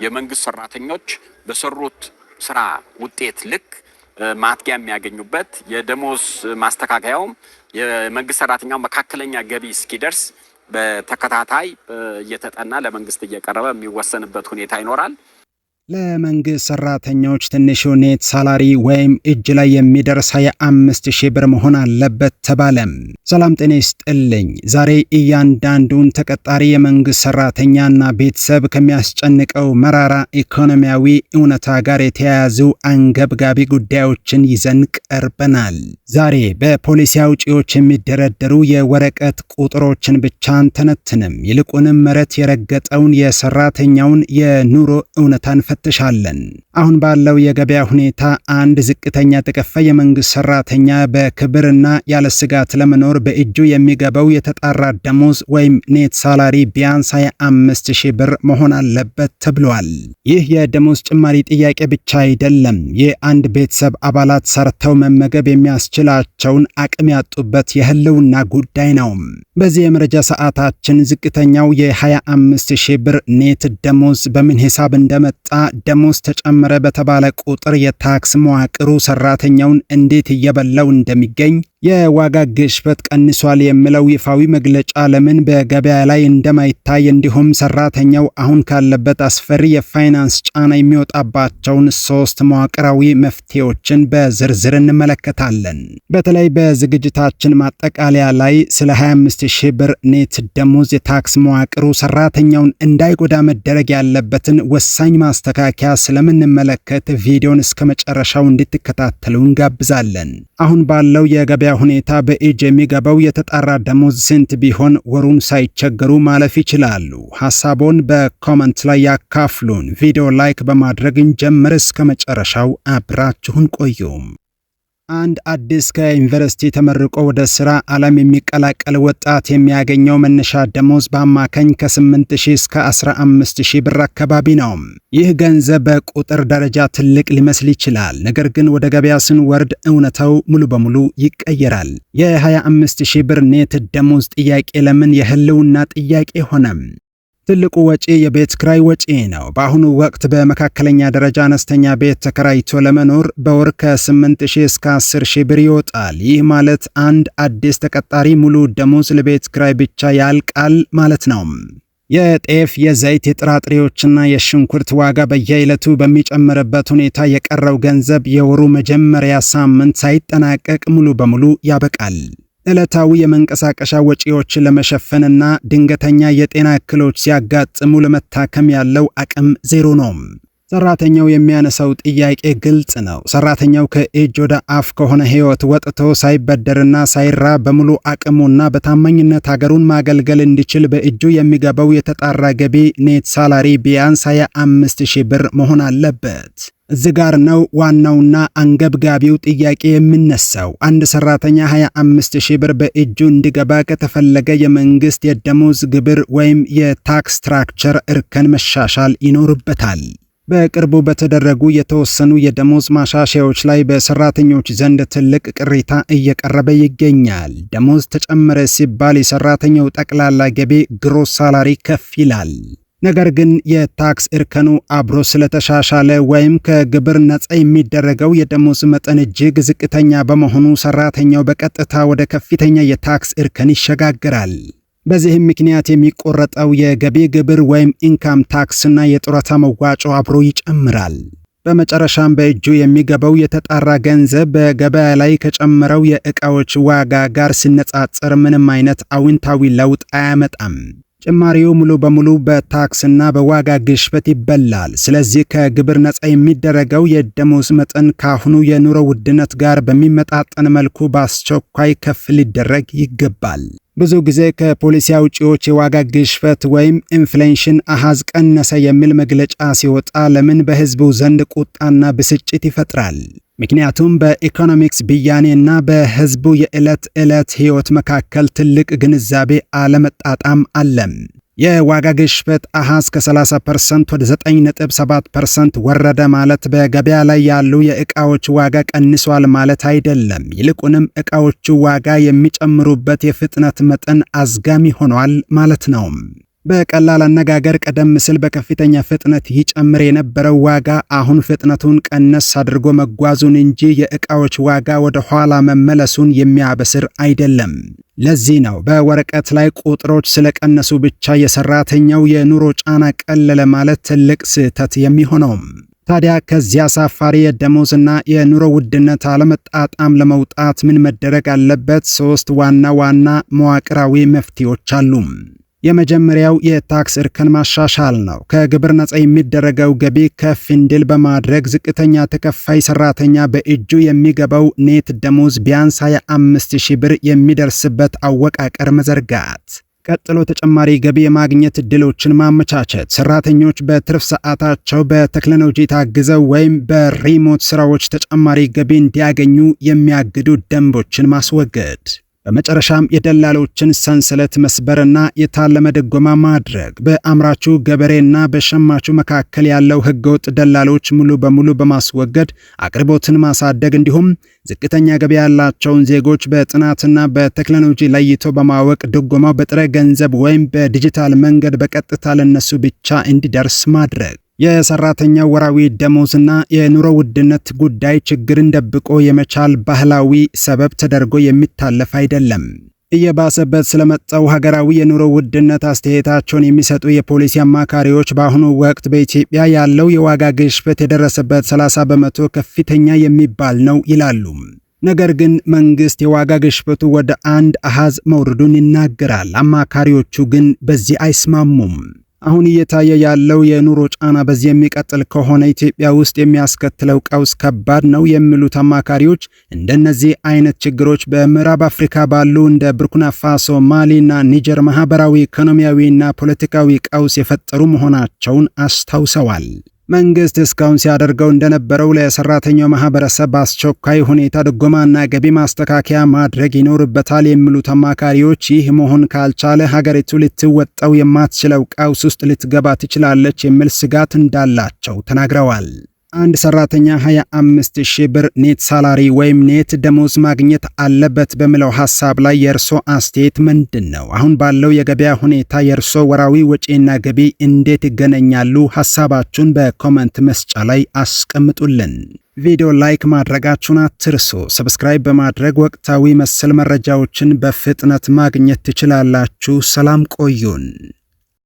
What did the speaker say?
የመንግስት ሰራተኞች በሰሩት ስራ ውጤት ልክ ማትጊያ የሚያገኙበት፣ የደሞዝ ማስተካከያውም የመንግስት ሰራተኛው መካከለኛ ገቢ እስኪደርስ በተከታታይ እየተጠና ለመንግስት እየቀረበ የሚወሰንበት ሁኔታ ይኖራል። ለመንግስት ሰራተኞች ትንሹ net salary ወይም እጅ ላይ የሚደርስ 25 ሺህ ብር መሆን አለበት ተባለም። ሰላም ጤና ይስጥልኝ። ዛሬ እያንዳንዱን ተቀጣሪ የመንግስት ሰራተኛና ቤተሰብ ከሚያስጨንቀው መራራ ኢኮኖሚያዊ እውነታ ጋር የተያያዙ አንገብጋቢ ጉዳዮችን ይዘን ቀርበናል። ዛሬ በፖሊሲ አውጪዎች የሚደረደሩ የወረቀት ቁጥሮችን ብቻ አንተነትንም። ይልቁንም መሬት የረገጠውን የሰራተኛውን የኑሮ እውነታ እንፈትሻለን። አሁን ባለው የገበያ ሁኔታ አንድ ዝቅተኛ ተከፋይ የመንግስት ሰራተኛ በክብርና ያለ ስጋት ለመኖር በእጁ የሚገባው የተጣራ ደሞዝ ወይም net salary ቢያንስ 25 ሺህ ብር መሆን አለበት ተብሏል። ይህ የደሞዝ ጭማሪ ጥያቄ ብቻ አይደለም። የአንድ ቤተሰብ አባላት ሰርተው መመገብ የሚያስችላቸውን አቅም ያጡበት የህልውና ጉዳይ ነው። በዚህ የመረጃ ሰዓታችን ዝቅተኛው የ25 ሺህ ብር net ደሞዝ በምን ሂሳብ እንደመጣ፣ ደሞዝ ተጨመረ በተባለ ቁጥር የታክስ መዋቅሩ ሰራተኛውን እንዴት እየበላው እንደሚገኝ፣ የዋጋ ግሽበት ቀንሷል የሚለው ይፋዊ መግለጫ ለምን በገበያ ላይ እንደማይታይ፣ እንዲሁም ሰራተኛው አሁን ካለበት አስፈሪ የፋይናንስ ጫና የሚወጣባቸውን ሶስት መዋቅራዊ መፍትሄዎችን በዝርዝር እንመለከታለን። በተለይ በዝግጅታችን ማጠቃለያ ላይ ስለ 25 ሺህ ብር net ደሞዝ የታክስ መዋቅሩ ሰራተኛውን እንዳይጎዳ መደረግ ያለበትን ወሳኝ ማስተካከያ ስለምንመለከት ቪዲዮን እስከ መጨረሻው እንድትከታተሉ እንጋብዛለን። አሁን ባለው የገበያ ሁኔታ በእጅ የሚገባው የተጣራ ደሞዝ ስንት ቢሆን ወሩን ሳይቸገሩ ማለፍ ይችላሉ? ሐሳቦን በ comment ላይ ያካፍሉን። ቪዲዮ like በማድረግ እንጀምር። እስከ መጨረሻው አብራችሁን ቆዩም። አንድ አዲስ ከዩኒቨርሲቲ ተመርቆ ወደ ስራ ዓለም የሚቀላቀል ወጣት የሚያገኘው መነሻ ደሞዝ በአማካኝ ከ8000 እስከ 15,000 ብር አካባቢ ነው። ይህ ገንዘብ በቁጥር ደረጃ ትልቅ ሊመስል ይችላል። ነገር ግን ወደ ገበያ ስንወርድ እውነታው ሙሉ በሙሉ ይቀየራል። የ25,000 ብር net ደሞዝ ጥያቄ ለምን የህልውና ጥያቄ ሆነም? ትልቁ ወጪ የቤት ክራይ ወጪ ነው። በአሁኑ ወቅት በመካከለኛ ደረጃ አነስተኛ ቤት ተከራይቶ ለመኖር በወር ከ8000 እስከ 10,000 ብር ይወጣል። ይህ ማለት አንድ አዲስ ተቀጣሪ ሙሉ ደሞዝ ለቤት ክራይ ብቻ ያልቃል ማለት ነው። የጤፍ፣ የዘይት፣ የጥራጥሬዎችና የሽንኩርት ዋጋ በየዕለቱ በሚጨምርበት ሁኔታ የቀረው ገንዘብ የወሩ መጀመሪያ ሳምንት ሳይጠናቀቅ ሙሉ በሙሉ ያበቃል። ዕለታዊ የመንቀሳቀሻ ወጪዎችን ለመሸፈንና ድንገተኛ የጤና እክሎች ሲያጋጥሙ ለመታከም ያለው አቅም ዜሮ ነው። ሰራተኛው የሚያነሳው ጥያቄ ግልጽ ነው። ሰራተኛው ከእጅ ወደ አፍ ከሆነ ሕይወት ወጥቶ ሳይበደርና ሳይራብ በሙሉ አቅሙና በታማኝነት ሀገሩን ማገልገል እንዲችል በእጁ የሚገባው የተጣራ ገቢ net salary ቢያንስ 25 ሺህ ብር መሆን አለበት። እዚህ ጋር ነው ዋናውና አንገብጋቢው ጥያቄ የሚነሳው። አንድ ሰራተኛ 25 ሺህ ብር በእጁ እንዲገባ ከተፈለገ የመንግስት የደሞዝ ግብር ወይም የታክስ structure እርከን መሻሻል ይኖርበታል። በቅርቡ በተደረጉ የተወሰኑ የደሞዝ ማሻሻያዎች ላይ በሰራተኞች ዘንድ ትልቅ ቅሬታ እየቀረበ ይገኛል። ደሞዝ ተጨመረ ሲባል የሰራተኛው ጠቅላላ ገቢ gross salary ከፍ ይላል። ነገር ግን የታክስ እርከኑ አብሮ ስለተሻሻለ ወይም ከግብር ነፃ የሚደረገው የደሞዝ መጠን እጅግ ዝቅተኛ በመሆኑ ሰራተኛው በቀጥታ ወደ ከፍተኛ የታክስ እርከን ይሸጋገራል። በዚህም ምክንያት የሚቆረጠው የገቢ ግብር ወይም income tax እና የጡረታ መዋጮ አብሮ ይጨምራል። በመጨረሻም በእጁ የሚገባው የተጣራ ገንዘብ በገበያ ላይ ከጨመረው የዕቃዎች ዋጋ ጋር ሲነጻጸር ምንም አይነት አዎንታዊ ለውጥ አያመጣም። ጭማሪው ሙሉ በሙሉ በታክስና በዋጋ ግሽበት ይበላል። ስለዚህ ከግብር ነፃ የሚደረገው የደሞዝ መጠን ካሁኑ የኑሮ ውድነት ጋር በሚመጣጠን መልኩ በአስቸኳይ ከፍ ሊደረግ ይገባል። ብዙ ጊዜ ከፖሊሲ አውጪዎች የዋጋ ግሽበት ወይም inflation አሃዝ ቀነሰ የሚል መግለጫ ሲወጣ ለምን በህዝቡ ዘንድ ቁጣና ብስጭት ይፈጥራል? ምክንያቱም በኢኮኖሚክስ ብያኔ እና በህዝቡ የዕለት ዕለት ህይወት መካከል ትልቅ ግንዛቤ አለመጣጣም አለም። የዋጋ ግሽበት አሃዝ ከ30% ወደ 9.7% ወረደ ማለት በገበያ ላይ ያሉ የዕቃዎች ዋጋ ቀንሷል ማለት አይደለም። ይልቁንም ዕቃዎቹ ዋጋ የሚጨምሩበት የፍጥነት መጠን አዝጋሚ ሆኗል ማለት ነው። በቀላል አነጋገር ቀደም ሲል በከፍተኛ ፍጥነት ይጨምር የነበረው ዋጋ አሁን ፍጥነቱን ቀነስ አድርጎ መጓዙን እንጂ የዕቃዎች ዋጋ ወደ ኋላ መመለሱን የሚያበስር አይደለም። ለዚህ ነው በወረቀት ላይ ቁጥሮች ስለቀነሱ ብቻ የሰራተኛው የኑሮ ጫና ቀለለ ማለት ትልቅ ስህተት የሚሆነው። ታዲያ ከዚያ አሳፋሪ የደሞዝና የኑሮ ውድነት አለመጣጣም ለመውጣት ምን መደረግ አለበት? ሶስት ዋና ዋና መዋቅራዊ መፍትሄዎች አሉ። የመጀመሪያው የታክስ እርከን ማሻሻል ነው። ከግብር ነፃ የሚደረገው ገቢ ከፍ እንዲል በማድረግ ዝቅተኛ ተከፋይ ሰራተኛ በእጁ የሚገባው net ደሞዝ ቢያንስ 25 ሺህ ብር የሚደርስበት አወቃቀር መዘርጋት። ቀጥሎ ተጨማሪ ገቢ የማግኘት እድሎችን ማመቻቸት። ሰራተኞች በትርፍ ሰዓታቸው በቴክኖሎጂ ታግዘው ወይም በ remote ስራዎች ተጨማሪ ገቢ እንዲያገኙ የሚያግዱ ደንቦችን ማስወገድ። በመጨረሻም የደላሎችን ሰንሰለት መስበርና የታለመ ድጎማ ማድረግ። በአምራቹ ገበሬና በሸማቹ መካከል ያለው ህገወጥ ደላሎች ሙሉ በሙሉ በማስወገድ አቅርቦትን ማሳደግ፣ እንዲሁም ዝቅተኛ ገቢ ያላቸውን ዜጎች በጥናትና በቴክኖሎጂ ለይቶ በማወቅ ድጎማው በጥሬ ገንዘብ ወይም በዲጂታል መንገድ በቀጥታ ለነሱ ብቻ እንዲደርስ ማድረግ። የሰራተኛው ወራዊ ደሞዝና የኑሮ ውድነት ጉዳይ ችግርን ደብቆ የመቻል ባህላዊ ሰበብ ተደርጎ የሚታለፍ አይደለም። እየባሰበት ስለመጣው ሀገራዊ የኑሮ ውድነት አስተያየታቸውን የሚሰጡ የፖሊሲ አማካሪዎች በአሁኑ ወቅት በኢትዮጵያ ያለው የዋጋ ግሽበት የደረሰበት 30% ከፍተኛ የሚባል ነው ይላሉ። ነገር ግን መንግስት የዋጋ ግሽበቱ ወደ አንድ አሃዝ መውረዱን ይናገራል። አማካሪዎቹ ግን በዚህ አይስማሙም። አሁን እየታየ ያለው የኑሮ ጫና በዚህ የሚቀጥል ከሆነ ኢትዮጵያ ውስጥ የሚያስከትለው ቀውስ ከባድ ነው የሚሉት አማካሪዎች እንደነዚህ አይነት ችግሮች በምዕራብ አፍሪካ ባሉ እንደ ቡርኪና ፋሶ፣ ማሊና ኒጀር ማህበራዊ፣ ኢኮኖሚያዊና ፖለቲካዊ ቀውስ የፈጠሩ መሆናቸውን አስታውሰዋል። መንግስት እስካሁን ሲያደርገው እንደነበረው ለሰራተኛው ማህበረሰብ በአስቸኳይ ሁኔታ ድጎማና ገቢ ማስተካከያ ማድረግ ይኖርበታል የሚሉት አማካሪዎች ይህ መሆን ካልቻለ ሀገሪቱ ልትወጣው የማትችለው ቀውስ ውስጥ ልትገባ ትችላለች የሚል ስጋት እንዳላቸው ተናግረዋል። አንድ ሰራተኛ 25 ሺህ ብር net salary ወይም net ደሞዝ ማግኘት አለበት በሚለው ሐሳብ ላይ የእርሶ አስተያየት ምንድን ነው? አሁን ባለው የገበያ ሁኔታ የእርሶ ወራዊ ወጪና ገቢ እንዴት ይገናኛሉ? ሐሳባችሁን በ comment መስጫ ላይ አስቀምጡልን። ቪዲዮ like ማድረጋችሁን አትርሱ። Subscribe በማድረግ ወቅታዊ መሰል መረጃዎችን በፍጥነት ማግኘት ትችላላችሁ። ሰላም ቆዩን።